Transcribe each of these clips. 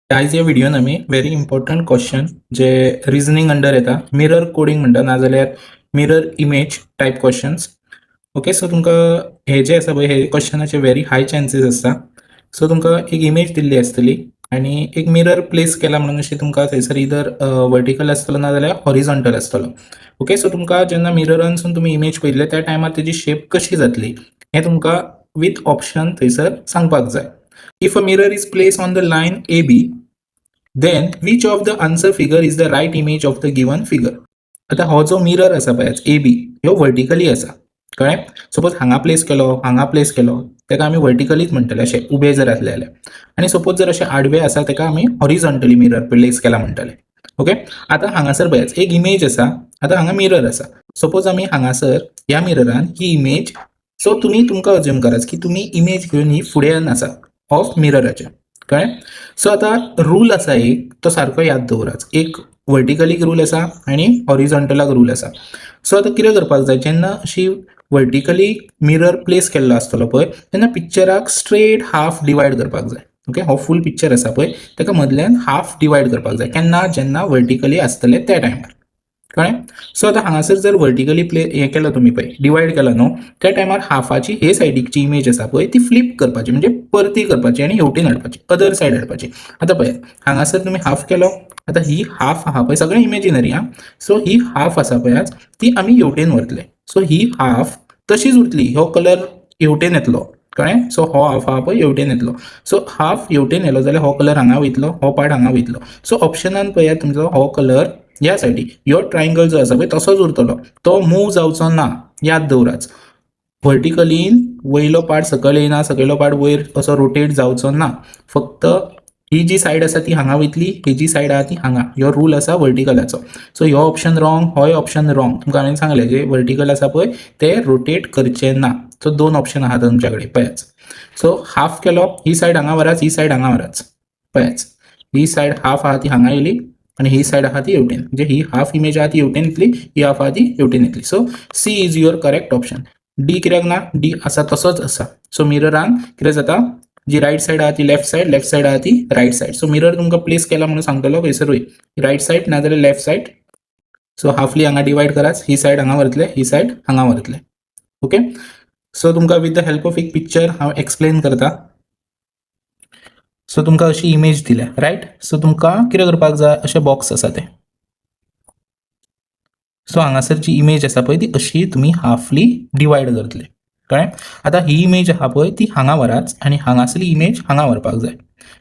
आयज ह्या व्हिडियोन आमी व्हेरी इम्पॉर्टंट क्वेश्चन जे रिजनींग अंडर येता, मिरर कोडिंग म्हणटा नाजाल्यार mirror image type questions. Okay, so तुमकां हे जे आसा पळय, हे क्वेश्चनाचे व्हेरी हाय चान्सीस आसता. सो तुमकां एक इमेज दिल्ली आसतली आनी एक मिरर प्लेस केला म्हणून अशी तुमकां थंयसर इदर वर्टिकल आसतलो नाजाल्यार हॉरिझॉन्टल आसतलो. ओके, सो तुमकां जेन्ना मिररानसून तुमी इमेज पळयतले त्या टायमार तेजी शेप कशी जातली हें तुमकां विथ ऑप्शन थंयसर सांगपाक जाय. If a mirror is placed on the line AB, then which of the answer figure is the right image of the given figure? आता हो जो मिरर आसा पळयात ए बी, ह्यो वर्टिकली आसा, कळ्ळें? सपोज हांगा प्लेस केलो, हांगा प्लेस केलो, ताका आमी वर्टिकलीच म्हणटले अशें उबे जर आसले जाल्यार. आनी सपोज जर अशें आडवे आसा, ताका आमी हॉरिझॉन्टली मिरर प्लेस केला म्हणटले. ओके, आतां हांगासर पळयात, एक इमेज आसा. आतां हांगा मिरर आसा. सपोज आमी हांगासर ह्या मिररान ही इमेज, सो तुमी तुमकां अज्युम करात की तुमी इमेज घेवन ही फुड्यान आसा ऑफ मिरराच्या, कळ्ळें? सो आतां रूल आसा एक, तो सारको याद दवरात. एक वर्टिकलीक रूल आसा आनी हॉरिझॉन्टलाक रूल आसा. सो आतां कितें करपाक जाय? जेन्ना अशी वर्टिकली मिरर प्लेस केल्लो आसतलो पळय, तेन्ना पिक्चराक स्ट्रेट हाफ डिवायड करपाक जाय. ओके, हो फूल पिक्चर आसा पळय, ताका मदल्यान हाफ डिवायड करपाक जाय. केन्ना? जेन्ना वर्टिकली आसतले त्या टायमार, कळ्ळें? सो आतां हांगासर जर वर्टिकली प्ले हें केलो तुमी पळय, डिवायड केलो न्हू, त्या टायमार हाफाची हे सायडीकची इमेज आसा पळय, ती फ्लीप करपाची, म्हणजे परती करपाची आनी हेवटेन हाडपाची, अदर सायड हाडपाची. आतां पळय, हांगासर तुमी हाफ केलो. आतां ही हाफ आहा पळय, सगळें इमेजिनरी आं. सो ही हाफ आसा पळयात, ती आमी हेवटेन व्हरतले. सो ही हाफ तशीच उरतली, हो कलर हेवटेन येतलो, कळ्ळें? सो हो हाफ आहा पळय, हेवटेन येतलो. सो हाफ हेवटेन येयलो जाल्यार हो कलर हांगा वयतलो, हो पार्ट हांगा वयतलो. सो ऑप्शनान पळयात, तुमचो हो कलर ह्या सायडी, ह्यो ट्रायंगल जो आसा पळय तसोच उरतलो, तो मूव जावचो ना. याद दवरात, वर्टिकलीन वयलो पार्ट सकयल येना, सकयलो पार्ट वयर असो रोटेट जावचो ना. फक्त ही जी सायड आसा ती हांगा वयतली, ही जी सायड आहा ती हांगा. ह्यो रूल आसा वर्टिकलाचो. सो ह्यो ऑप्शन रॉंग, होय ऑप्शन रॉंग. तुमकां हांवें सांगलें, जे वर्टिकल आसा पळय ते रोटेट करचे ना. सो दोन ऑप्शन आहात तुमच्या कडेन, पळयात. सो हाफ केलो, ही सायड हांगा व्हरात, ही सायड हांगा व्हरात. पळयात, ही सायड हाफ आहा ती हांगा येयली आनी ही सायड आहा ती हेवटेन. म्हणजे ही हाफ इमेज आहा ती हेवटेन येतली, ही हाफ आहा ती हेवटेन येतली. So C is your correct option. D कित्याक ना? डी आसा तसोच आसा. सो मिररान कितें जाता? जी रायट सायड आहा ती लेफ्ट सायड, लेफ्ट सायड आहा ती रायट सायड. सो मिरर तुमकां प्लेस केला म्हणून सांगतलो खंयसरूय रायट सायड नाजाल्यार लेफ्ट सायड. सो हाफली हांगा डिवायड करात, ही सायड हांगा व्हरतले, ही सायड हांगा व्हरतले. ओके, सो तुमकां विथ the help of एक पिक्चर हांव एक्सप्लेन करता. सो तुमकां अशी इमेज दिल्या, रायट? सो तुमकां कितें करपाक जाय? अशें बॉक्स आसा तें. सो हांगासर जी इमेज आसा पळय, ती अशी तुमी हाफली डिवायड करतले, कळ्ळें? आतां ही इमेज आहा पळय, ती हांगा व्हरात आनी हांगासरली इमेज हांगा व्हरपाक जाय.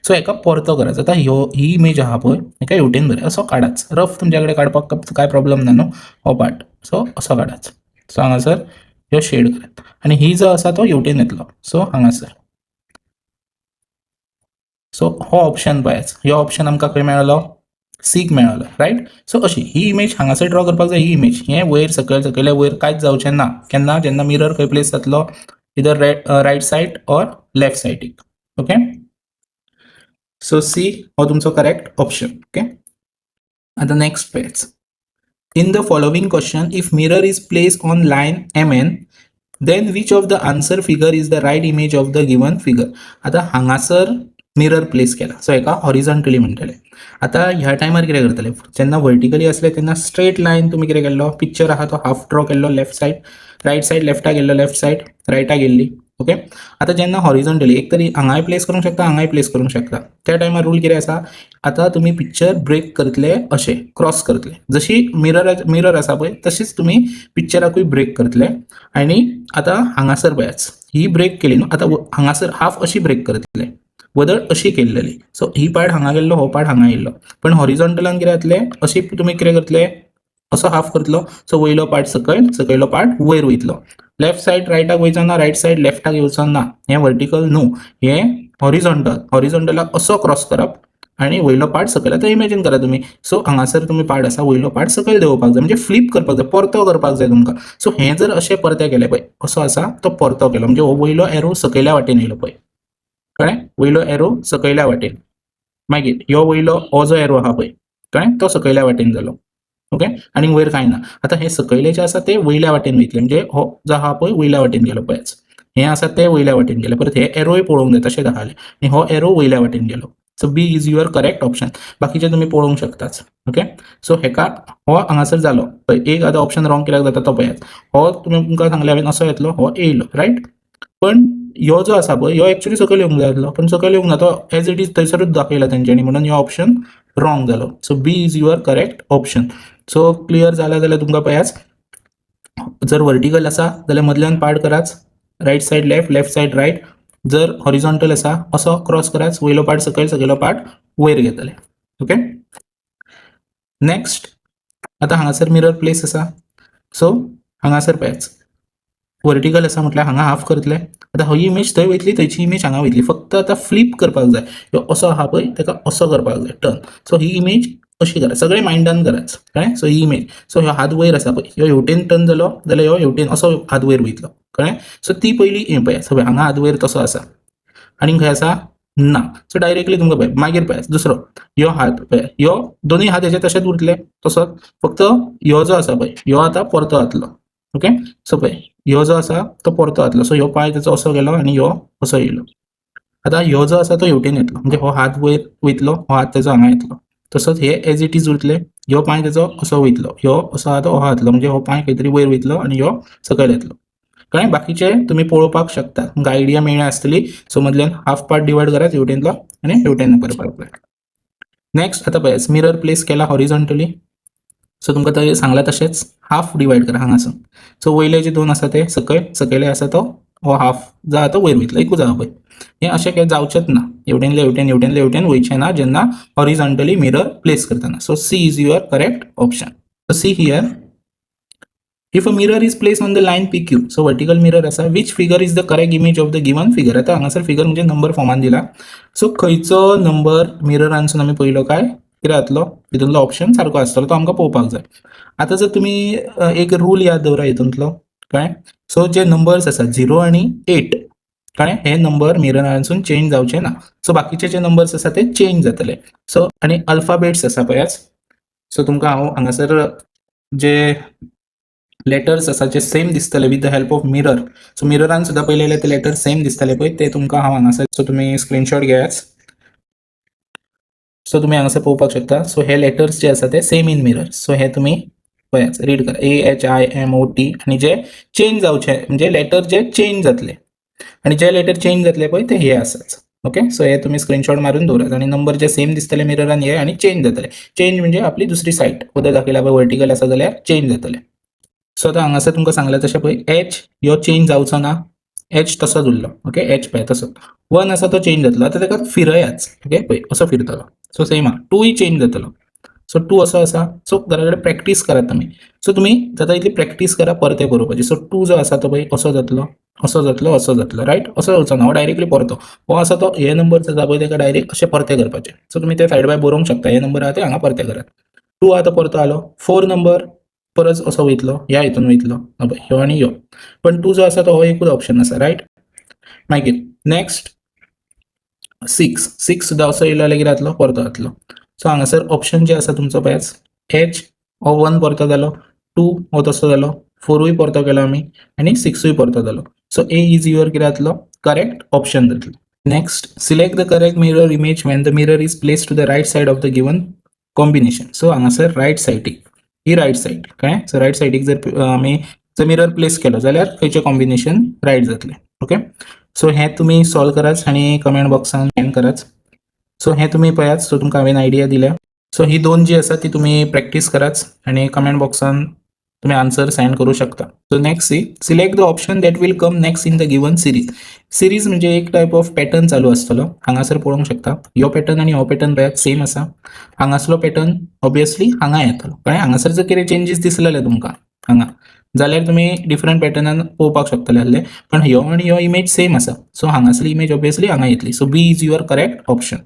सो हेका परतो करात. आतां ह्यो ही इमेज आहा पळय, हेका हेवटेन बरें असो काडाच. रफ तुमच्या कडेन काडपाक कांय प्रॉब्लम ना न्हू हो पार्ट. सो असो काडाच. सो हांगासर ह्यो शेड करात आनी ही जो आसा तो हेवटेन येतलो. सो हांगासर, सो हो ऑप्शन पळयात, ह्यो ऑप्शन आमकां खंय मेळ्ळो? सीक मेळ्ळो, रायट? सो अशी ही इमेज हांगासर ड्रॉ करपाक जाय. ही इमेज हें वयर सकयल, सकयले वयर कांयच जावचें ना. केन्ना? जेन्ना मिरर खंय प्लेस जातलो, either right side or left सायडीक. ओके, सो सी हो तुमचो करेक्ट ऑप्शन. ओके, आतां नेक्स्ट पळयात. In the following question, if mirror is placed on line MN, then which of the answer figure is the right image of the given figure? आतां हांगासर mirror place केला, so हेका horizontally म्हणटले. आतां ह्या टायमार कितें करतले? जेन्ना वर्टिकली आसले तेन्ना स्ट्रेट लायन तुमी कितें केल्लो, पिक्चर आहा तो हाफ ड्रॉ केल्लो, लेफ्ट सायड, रायट सायड लेफ्टाक गेल्लो, लेफ्ट सायड रायटाक गेल्ली. ओके, आतां जेन्ना हॉरिझॉन्टली, एक तरी हांगाय प्लेस करूंक शकता, हांगाय प्लेस करूंक शकता. त्या टायमार रूल कितें आसा? आतां तुमी पिक्चर ब्रेक करतले, अशें क्रॉस करतले. जशी मिरर मिरर आसा पळय, तशीच तुमी पिक्चराकूय ब्रेक करतले. आनी आतां हांगासर पळयात, ही ब्रेक केली न्हू, आतां हांगासर हाफ अशी ब्रेक करतले, वदळ अशी केल्लेली. सो ही पार्ट हांगा गेल्लो, हो पार्ट हांगा येयल्लो. पण हॉरिझॉन्टलान कितें जातलें? अशी तुमी कितें करतले? असो हाफ करतलो. सो वयलो पार्ट सकयल, सकयलो पार्ट वयर वयतलो. लेफ्ट सायड रायटाक वयचो ना, रायट सायड लेफ्टाक येवचो ना. हें वर्टिकल न्हू, हें हॉरिझॉन्टल. हॉरिझॉन्टलाक असो क्रॉस करप आनी वयलो पार्ट सकयल. आतां इमेजीन करा तुमी. सो हांगासर तुमी पार्ट आसा, वयलो पार्ट सकयल देंवोवपाक जाय, म्हणजे फ्लीप करपाक जाय, परतो करपाक जाय तुमकां. सो हें जर अशें परतें केलें पळय, असो आसा तो परतो केलो, म्हणजे हो वयलो एरो सकयल्या वाटेन येयलो पळय, कळ्ळें? वयलो एरो सकयल्या वाटेन. मागीर ह्यो वयलो हो जो एरो आहा पळय, कळ्ळें, तो सकयल्या वाटेन जालो. ओके, आनी वयर कांय ना. आतां हे सकयले जे आसा ते वयल्या वाटेन वयतले, म्हणजे हो जो आहा पळय वयल्या वाटेन गेलो पळयाच. हें आसा तें वयल्या वाटेन गेलें. परत हे एरोय पळोवंक जाय, तशें दाखयलें आनी हो एरो वयल्या वाटेन गेलो. So B is your correct option. बाकीचे तुमी पळोवंक शकताच. ओके, सो हेका हो हांगासर जालो. पळय, एक आतां ऑप्शन रॉंग कित्याक जाता तो पळयात. हो तुमी तुमकां सांगलें हांवें, असो येतलो, हो येयलो, रायट? पण ह्यो जो आसा पळय, ह्यो एक्चुअली सकयल येवंक जाय आसलो, पण सकयल येवंक ना, तो एज it is थंयसरूच दाखयला तेंच्यांनी, म्हणून ह्यो ऑप्शन रॉंग जालो. So B is your correct option. So clear जाला जाल्यार तुमकां पळयाच, जर वर्टिकल आसा जाल्यार मदल्यान पार्ट कराच, right side left, left side right. जर हॉरिझॉन्टल आसा, असो क्रॉस कराच, वयलो पार्ट सकयल, सकयलो पार्ट वयर घेतले. Okay, next. आतां हांगासर मिरर प्लेस आसा. सो हांगासर पळयाच, वर्टिकल आसा म्हटल्यार हांगा हाफ करतले. आतां ही इमेज थंय वयतली, थंयची इमेज हांगा वयतली. फक्त आतां फ्लिप करपाक जाय. ह्यो असो आहा पळय, ताका असो करपाक जाय टर्न. सो ही इमेज अशी करा, सगळे मायंडान कराच, कळ्ळें? सो ही इमेज, सो ह्यो हात वयर आसा पळय, ह्यो हेवटेन टर्न जालो जाल्यार ह्यो हेवटेन असो हात वयर वयतलो, कळ्ळें? सो ती पयली हें पळया, सगळें हांगा हात वयर तसो आसा आनी खंय आसा ना. सो डायरेक्टली तुमकां पळय, मागीर पळय दुसरो ह्यो हात पळय, ह्यो दोनूय हात हेचे तशेच उरतले तसोच, फक्त ह्यो जो आसा पळय, ह्यो आतां परतो जातलो. ओके, सो पळय, ह्यो जो आसा तो परतो जातलो. सो ह्यो पांय तेचो असो गेलो आनी ह्यो असो येयलो. आतां ह्यो जो आसा तो हेवटेन येतलो, म्हणजे हो हात वयर वयतलो, हो हात तेजो हांगा येतलो. तसोच हे एज it is उरतले. ह्यो पांय तेजो असो वयतलो, ह्यो असो आहा तो हो जातलो, म्हणजे हो पांय खंय तरी वयर वयतलो आनी ह्यो सकयल येतलो, कळ्ळें? बाकीचे तुमी पळोवपाक शकता, तुमकां आयडिया मेळ्ळ्या आसतली. सो मदल्यान हाफ पार्ट डिवायड करात हेवटेनलो आनी हेवटेन करपाक जाय. नेक्स्ट, आतां पळयात, मिरर प्लेस केला हॉरिझॉन्टली. सो तुमकां थंय सांगलां तशेंच हाफ डिवायड करा हांगासून. सो वयले जे दोन आसा ते सकयल, सकयले आसा तो हो हाफ जो आहा तो वयर वयतलो. एकूच आहा पळय, हें अशें कांय जावचेंच ना, हेवटेनले हेवटेन, हेवटेनले हेवटेन वयचें ना जेन्ना हॉरिझॉन्टली मिरर प्लेस करतना. So C is your correct option. So see here, if a mirror is placed on the line PQ, so vertical mirror आसा, which figure is the correct image of the given figure? आता हांगासर figure म्हणजे number फॉर्मान दिला. So खंयचो number मिररानसून आमी पयलो काय कितें जातलो, हितूंतलो ऑप्शन सारको आसतलो, तो आमकां पळोवपाक जाय. आतां जर तुमी एक रूल याद दवरा हितूंतलो, कळ्ळें? सो जे नंबर्स आसा 0 आनी 8, कळ्ळें, हे नंबर मिररानसून चेंज जावचे ना. सो बाकीचे जे नंबर्स आसा ते चेंज जातले. सो आनी अल्फाबेट्स आसा पळयात. सो तुमकां हांव हांगासर जे लेटर्स आसा जे सेम दिसतले with the help of mirror, so मिररान सुद्दां पळयले जाल्यार ते लेटर्स सेम दिसतले पळय, ते तुमकां हांव हांगासर, सो तुमी स्क्रिनशॉट घेयात. सो तुमी हांगासर पळोवपाक शकता. सो हे लेटर्स जे आसा ते सेम इन मिरर. सो हे तुमी पळयात, रीड करा, A H I M O T. आनी जे चेंज जावचे म्हणजे लेटर जे चेंज जातले आनी जे लेटर चेंज जातले पळय ते हे आसात. ओके, सो हे तुमी स्क्रिनशॉट मारून दवरात. आनी नंबर जे सेम दिसतले मिररान हे आनी चेंज जातले, चेंज म्हणजे आपली दुसरी सायड वयर दाखयला पळय, वर्टिकल आसा जाल्यार चेंज जातले. सो आतां हांगासर तुमकां सांगलां तशें पळय, एच ह्यो चेंज जावचो ना, एच तसोच उरलो. ओके, एच पळय तसो, वन आसा तो चेंज जातलो. आतां ताका फिरयाच. ओके, पळय असो फिरतलो. सो सेम आहा, टूय चेंज जातलो. सो टू असो आसा. सो घरा कडेन प्रॅक्टीस करात तुमी. सो तुमी जाता इतली प्रॅक्टीस करा परते बरोवपाची. सो टू जो आसा तो पळय असो जातलो, असो जातलो, असो जातलो, रायट? असो जावचो ना, हो डायरेक्टली परतो. हो आसा तो हे नंबर आसा पळय, ताका डायरेक्ट अशें परते करपाचे. सो तुमी ते सायड बाय बरोवंक शकता. हे नंबर आहा ते हांगा परते करात. टू आतां परतो आलो. फोर नंबर परत असो वयतलो, ह्या हितून वयतलो, हो पळय, ह्यो आनी ह्यो. पण टू जो आसा तो हो एकूच ऑप्शन आसा, रायट? मागीर नेक्स्ट सिक्स. सिक्स सुद्दां असो येयलो जाल्यार कितें जातलो? परतो जातलो. सो हांगासर ऑप्शन जे आसा तुमचो पळयात, एच हो वन परतो जालो, टू हो तसो जालो, फोरूय परतो केलो आमी आनी सिक्सूय परतो जालो. सो ए is your कितें जातलो? करेक्ट ऑप्शन जातलो. Next, select the correct mirror image when the mirror is placed to the right side of the given combination. So हांगासर रायट सायडीक, ही रायट सायड, कळ्ळें? सो रायट सायडीक जर आमी जर मिरर प्लेस केलो जाल्यार खंयचें कॉम्बिनेशन रायट जातलें? ओके, सो हें तुमी सॉल्व करात आनी कमेंट बॉक्सान सेंड करात. सो हें तुमी पळयात. सो तुमकां हांवें आयडिया दिल्या. सो ही दोन जी आसा ती तुमी प्रॅक्टीस करात आनी कमेंट बॉक्सान तुमी आन्सर सेंड करूं शकता. So next, see, select the option that will come next in the given series. Series म्हणजे एक टायप ऑफ पॅटर्न चालू आसतलो. हांगासर पळोवंक शकता, ह्यो पॅटर्न आनी हो पॅटर्न पळयात सेम आसा. हांगासलो पॅटर्न ऑब्वियसली हांगा येतलो, कळ्ळें? हांगासर जर कितें चेंजीस दिसलेले तुमकां हांगा जाल्यार तुमी डिफरंट पॅटर्नान पळोवपाक शकतले आसले, पण ह्यो आनी ह्यो इमेज सेम आसा. सो हांगासली इमेज ऑब्वियसली हांगा येतली. So B is your correct option.